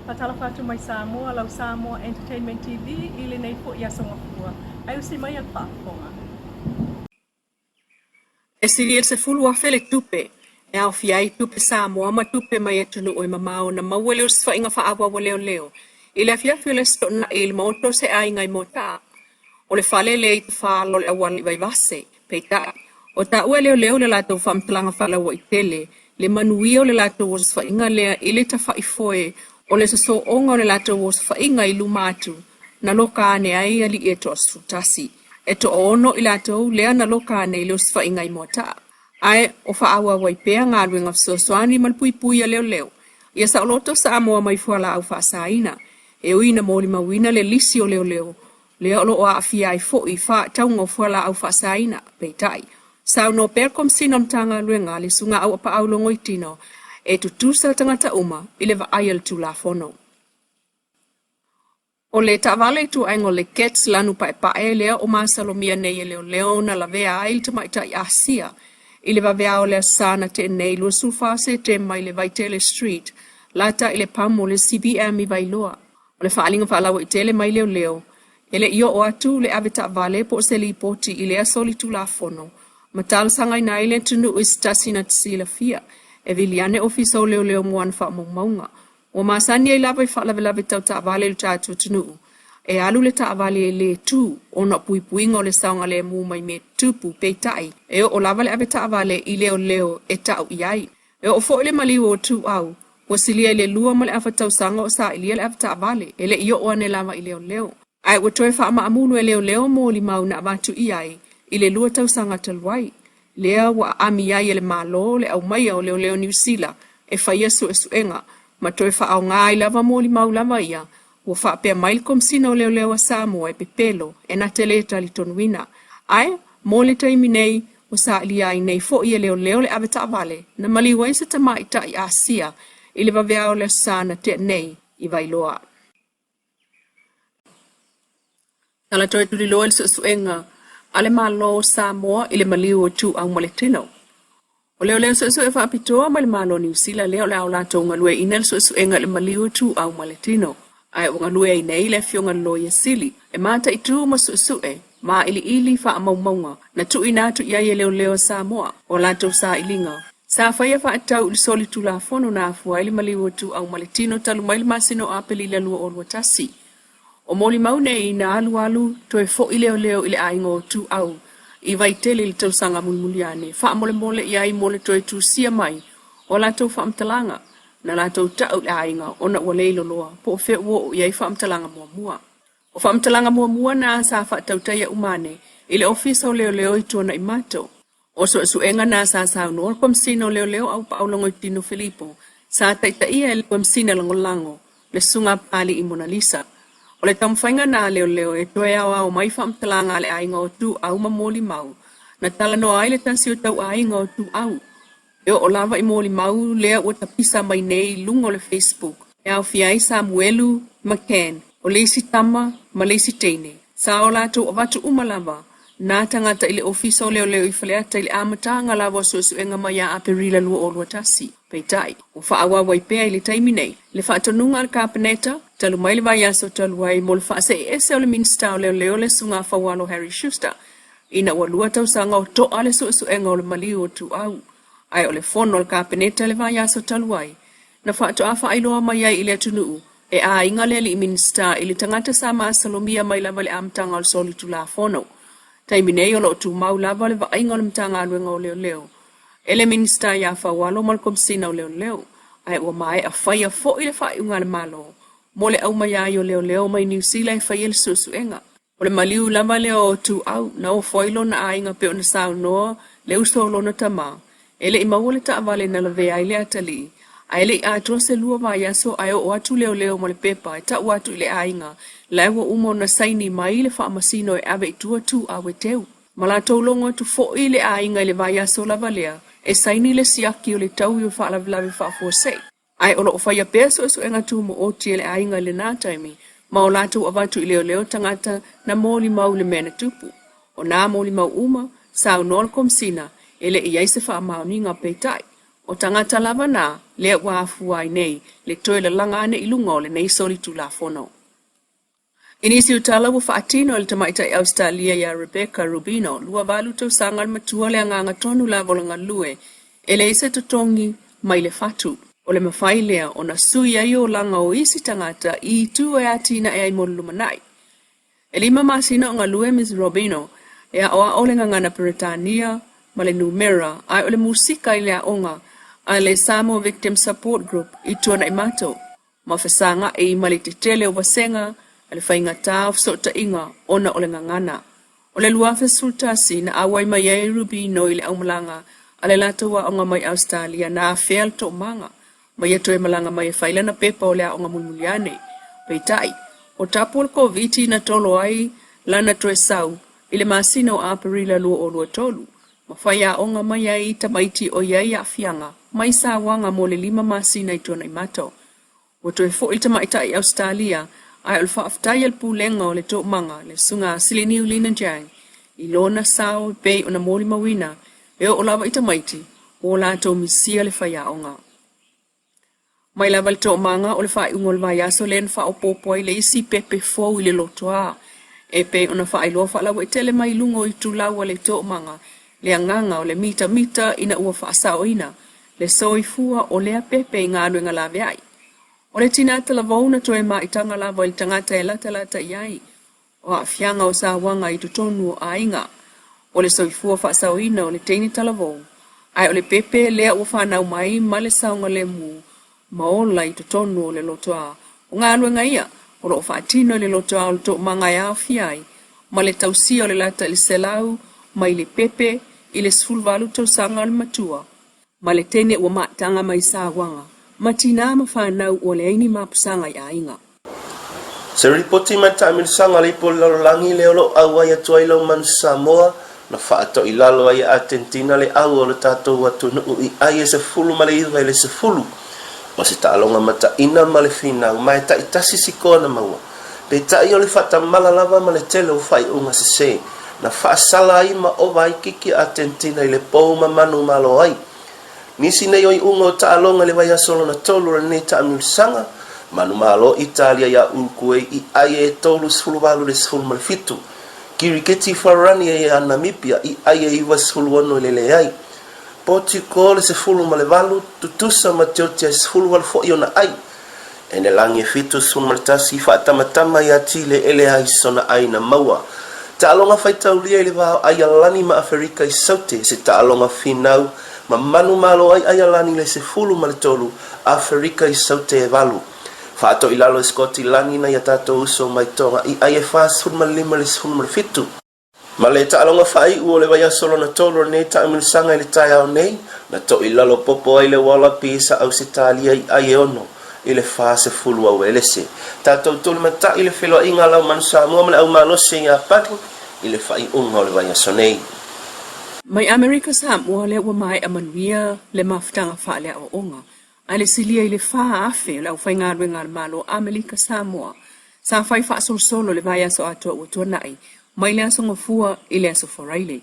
Faatalofa atu mai Samoa, lau Samoa Entertainment TV i lenei foi aso Gafua. Ae usi mai a le faafofoga. E sili i le 10,000 le tupe e aofia ai tupe Samoa ma tupe mai atunuu e mamao na maua i le osofaiga faaauau a leoleo i le afiafi o le Aso Toonai i le maota o se aiga i Moataa. O le fale lea i tafa-alo o le auala i Vaivase. Peitai, ua taua e leoleo i le latou faamatalaga faalauaitele le manuia o le latou osofaiga lea i le tafaifoe o le sosooga o le latou osofaiga i luma atu na loka ane ai alii e toa-11. E toaono i latou lea na loka ane i le osofaiga i Moataa. Ae o faaauau ai pea galuega fesoasoani ma le puipui a leoleo ia saoloto Samoa mai fualaau faasaina, e ui ina molimauina le lisi o leoleo lea o lo o aafia ai foi faatauga o fualaau faasaina. Peitai, saunoa pea le Komesina o Matagaluega a le Susuga Auapaau Logoitino e tutusa tagata uma i le vaai a le Tulafono. O le taavale ituaiga o le Getz lanu paepae lea o masalomia nei e leoleo na lavea ai le tamaitai Asia i le vaveao o le Aso Sa na tea nei 24 Setema i le Vaitele Street lata i le pamu o le CBM i Vailoa. O le faaaliga faalauaitele mai leoleo, e le i oo atu le avetaavale po o se lipoti i lea solitulafono ma talosagaina ai le atunuu i se tasi na te silafia e vili ane Ofisa o Leoleo mo ana faamaumauga. Ua masani ai lava i faalavelave tau taavale i lo tatou atunuu, e alu le taavale e le tu ona o puipuiga o le saogalemu mai mea tutupu, peitai, e oo lava le avetaavale i leoleo e tau i ai. E oo foi le maliu o Ituau, ua silia i le lua ma le afa tausaga o sailia le avetaavale, e le i oo ane lava i leoleo. Ae ua toe faamaamulu e leoleo molimau na avatu i ai i le lua tausaga talu ai, lea ua aami ai e le Malo le aumaia o leoleo Niu Sila e faia suesuega ma toe faaaoga ai lava molimau lava ia Ua faapea mai le Komesina o Leoleo a Samoa e pepelo e na te lē talitonuina. Ae, mo le taimi nei, ua sailia ai nei foi e leoleo le avetaavale na maliu ai se tamaitai Asia i le vaveao o le Aso Sa na tea nei i Vailoa. Tala toe tuliloa i le suesuega a le Malo o Samoa i le maliu o Ituau ma le Tino. O leoleo suesue faapitoa mai le Malo o Niu Sila lea o le a o latou galueaiina le suesuega i le maliu o Ituau ma le Tino. Ae ua galue ai nei le Afioga i le Loia Sili e mataitu ma suesue ma iliili faamaumauga na tuuina atu i ai e leoleo a Samoa o latou sailiga sa faia faatatau i le solitulafono na afua ai le maliu o Ituau ma le Tino talu mai le masina o Aperila 2021. O molimau nei na alualu toe foi leoleo i le aiga o Tuau i Vaitele i le tausaga mulimuli ane, faamolemole i ai mo le toe tusia mai o a latou faamatalaga na latou tau i le aiga ona ua le iloloa po o fea ua oo i ai faamatalaga muamua. O faamatalaga muamua na sa faatautaia uma ane i le Ofisa o Leoleo i Tuanaimato. O suesuega na sa saunoa le Komesina o Leoleo Aupaau Logoitino Filipo sa taitaia e le Komesina Lagolago le Susuga a Papali'i Monalisa. O le taumafaiga na a leoleo e toe aoao mai faamatalaga a le aiga o Tuau ma Molimau na talanoa ai le tasi o tauaiga o Tuau E oo lava i molimau lea ua tapisa mai nei i luga o le Facebook e aofia ai Samuelu McCann, o le isi tama ma le isi teine. Sa o latou avatu uma lava nā tagata i le Ofisa o Leoleo i Faleata i le amataga lava o suesuega mai ia Aperila 2021. Peitai, ua faaauau ai pea i le taimi nei le faatonuga a le Kapeneta talu mai le vaiaso talu ai mo le faaseeese o le Minisita o Leoleo le Susuga Faualo Harry Schuster ina ua lua tausaga o to'a le suesuega o le maliu o Tuau, ae o le fono a le Kapeneta i le vaiaso talu ai, na faatoa faailoa mai ai i le atunuu e aiga le alii Minisita i le tagata sa masalomia mai lava i le amataga o le solitulafono. Taimi nei o lo o tumau lava le vaaiga o le Matagaluega o Leoleo e le Minisita ia Faualo ma le Komesina o Leoleo, ae ua maea faia foi le faaiuga a le Malo mo le aumaia ai o leoleo mai Niu Sila e faia le suesuega. O le maliu lava lea o Tuau na ofo ai lona aiga pei ona saunoa le uso o lona tama. E le i maua le taavale na lavea ai le atalii, ae le i atoa se lua vaiaso ae oo atu leoleo ma le pepa e tau atu i le aiga la ua uma ona saini mai le faamasino e ave i tua Tuau e teu. Ma latou logo atu foi le aiga i le vaiaso lava lea e saini le siaki o le taui o faalavelave faafuasei. Ae o lo o faia pea suesuega tumaoti e le aiga i lena taimi ma o latou avatu i leoleo tagata na molimau i le mea na tupu. O nā molimau uma, saunoa le Komesina, e le i i ai se faamaoniga peitai, O tagata lava na, lea ua afua ai nei le toe lalaga ane i luga o lenei solitulafono. I nisi o tala ua faatino e le tamaitai Ausetalia ia Rebecca Rubino, 28 tausaga le matua le agaga tonu lava o le galue, e leai se totogi mai le fatu. O le mafai lea ona sui ai olaga o isi tagata i itu e atinae ai mo le lumanai. E 5 masina o galue Ms Robino e aoao le gagana Peretania ma le numera ae o le musika i le aoga a le Samoa Victim Support Group i Tuanaimato ma fesagai ma le tetele o vasega a le faigata o fesootaiga ona o le gagana. O le 2011 na auai mai ai Rubino i le aumalaga a le latou aoga mai Ausetalia na afea le toomaga ma ia toe malaga mai e fai lana pepa o le aoga mulimuli ane. Peitai, o tapu o le Koviti na tolo ai lana toe sau i le masina o Aperila 2023, ma fai aoga mai ai i tamaiti o i ai aafiaga mai sauaga mo le 5 masina i Tuanaimato. Ua toe foi le tamaitai i Ausetalia, ae o le faafetai a le Pulega o le Toomaga, le Susuga Siliniu Lina Jiang, i lona sao e pei ona molimauina e oo lava i tamaiti ua latou misia le faiaoga. Mai lava i le toomaga o le faaiuga o le vaiaso lea na faaopoopo ai le isi pepe fou i le lotoa, e pei ona faailoa faalauaitele mai i luga o itulau a le toomaga le agaga o le mitamita ina ua faasaoina le soifua o lea pepe i galuega laveai. O le tinā talavou na toe maitaga lava i le tagata e latalata i ai, o aafiaga o sauaga i totonu o aiga, o le soifua faasaoina o le teine talavou, ae o le pepe lea ua fanau mai ma le saogalemu ma ola i totonu o le lotoa. O galuega ia o lo o faatino i le lotoa o le toomaga e aofia ai ma le tausia o le lata i le 100 mai le pepe i le 18 tausaga o le matua ma le teine ua maitaga mai sauaga ma tinā ma fanau ua leai ni mapusaga i aiga. Se lipoti mai le taamilosaga a le Ipu o le Lalolagi lea o lo o auai atu ai lau manu Samoa na faatoilalo ai e Atentina le au o le tatou atunuu i ai e 19 i le 10 o se taaloga mataina ma le finau ma e taitasi sikoa na maua. Peitai o le faatamala lava ma le tele o faaiuga sese na faasala ai ma ova ai kiki a Atentina i le pou ma manu malo ai. Nisi nei o iuga o taaloga i le vaiaso lona tolu o lenei taamilosaga, manumalo Italia iā Urukuei i ai e 38 i le 17, Kiriketi Farani iā Namibia i ai e 96 i le leai, Potiko le 18, tutusa ma Tiotia e 18 foi ona ai. Enelagi e 71 i faatamatama iā Chile e leai sona ai na maua. Taaloga faitaulia i le va o Aialani ma Aferika i Saute se taaloga finau ma manumalo ai Aialani i le 13, Aferika i Saute e 8. Faatoilalo e Sikotilani nai a tatou uso mai Toga i ai e 45 i le 17. Ma le taaloga faaiu o le vaiaso lona tolu o lenei taamilosaga i le taeao nei, na toilalo popo ai le Wallabies a Ausetalia i ai e 6 i le 40 a Uelese. Tatou tulimatai le feiloaiga a lau manu Samoa ma le au malosi a Iapani i le faaiuga o le vaiaso nei. Mai Amerika Samoa lea ua maea manuia le mafutaga faaleaoaoga a le silia i le 4,000 o le aufaigaluega a le Malo Amelika Samoa sa fai faasolosolo i le vaiaso atoa ua tuanai mai le Aso Gafua i le Aso Faraile.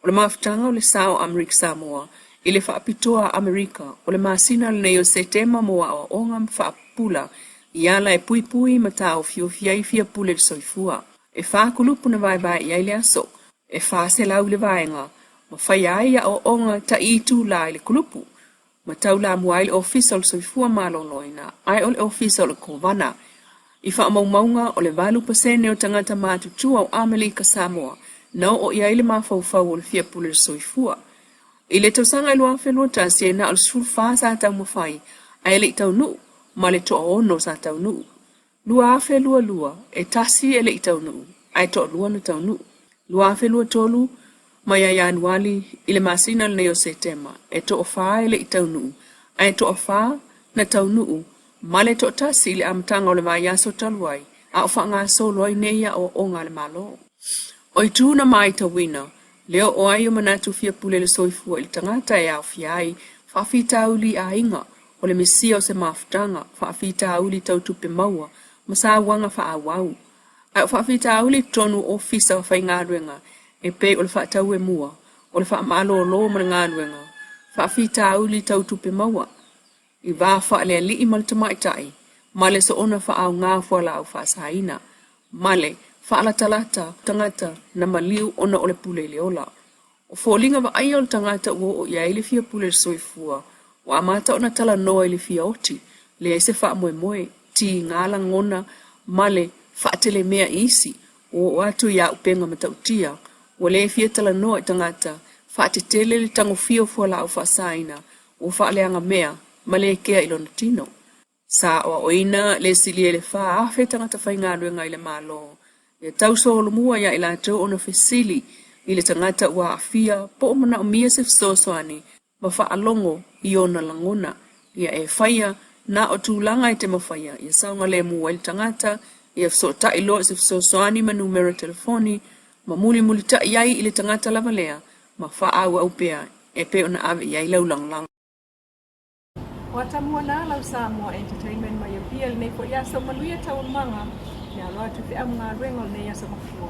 O le mafutaga o le sa o Amerika Samoa i le faapitoa a Amerika o le masina lenei o Setema mo aoaoga ma faapupula i ala e puipui ma taofiofi ai fiapule le soifua. E fa kulupu na vaevae i ai le aso, e 400 i le vaega, ma faia ai aoaoga taʻi itula i le kulupu. Ma taulamua ai le Ofisa o le Soifua Maloloina ae o le Ofisa o le Kovana. I faamaumauga, o le 8% o tagata matutua o Amelika Samoa na oo i ai le mafaufau o le fiapule le soifua. I le tausaga e 2021, e na o le 14 sa taumafai ae le i taunuu, ma le toaono sa taunuu. 2022, e tasi e le i taunuu, ae toalua na taunuu. 2023, mai ia Ianuali i le masina lenei o Setema, e toafa e le i taunuu, ae toafa na taunuu ma le toatasi i le amataga o le vaiaso talu ai, a o faagasolo ai nei aoaoga a le Malo. O itu na maitauina, le oo ai o manatu fiapule le soifua i le tagata e aofia ai faafitauli aiga, o le misia o se mafutaga, faafitauli tau tupe maua, ma sauaga faaauau. Ae o faafitauli i totonu o ofisa o faigaluega e pei o le faatauemua, o le faamalolo ma le galuega, Faafitauli tau tupe maua, i va faalealii ma le tamaitai, ma le soona faaaoga fualaau faasaina, ma le faalatalata tagata na maliu ona o le pule i le ola. O foliga vaaia o le tagata ua oo i ai le fia pule i le soifua, ua amata ona talanoa i le fia oti, leai se faamoemoe, tiga lagona ma le faatelemea i isi, ua oo atu i auupega matautia, ua le fia talanoa i tagata, faatetele le tagofia o fualaau faasaina, ua faaleaga mea ma le kea i lona tino. Sa aoaoina le silia i le 4,000 tagata faigaluega i le Malo ia tausolomua iā i latou ona fesili i le tagata ua aafia po o manaomia se fesoasoani ma faalogo i ona lagona. Ia e faia na o tulaga e te mafaia ia saogalemu ai le tagata, ia fesootai loa i se fesoasoani ma numera telefoni ma mulimulitai ai i le tagata lava lea ma faaauau pea e pei ona ave i ai lau lagolago. O atamua na lau Samoa Entertainment mai Apia i lenei foi aso. Manuia taualumaga. Ia alo atu i feau ma galuega o lenei aso mafua.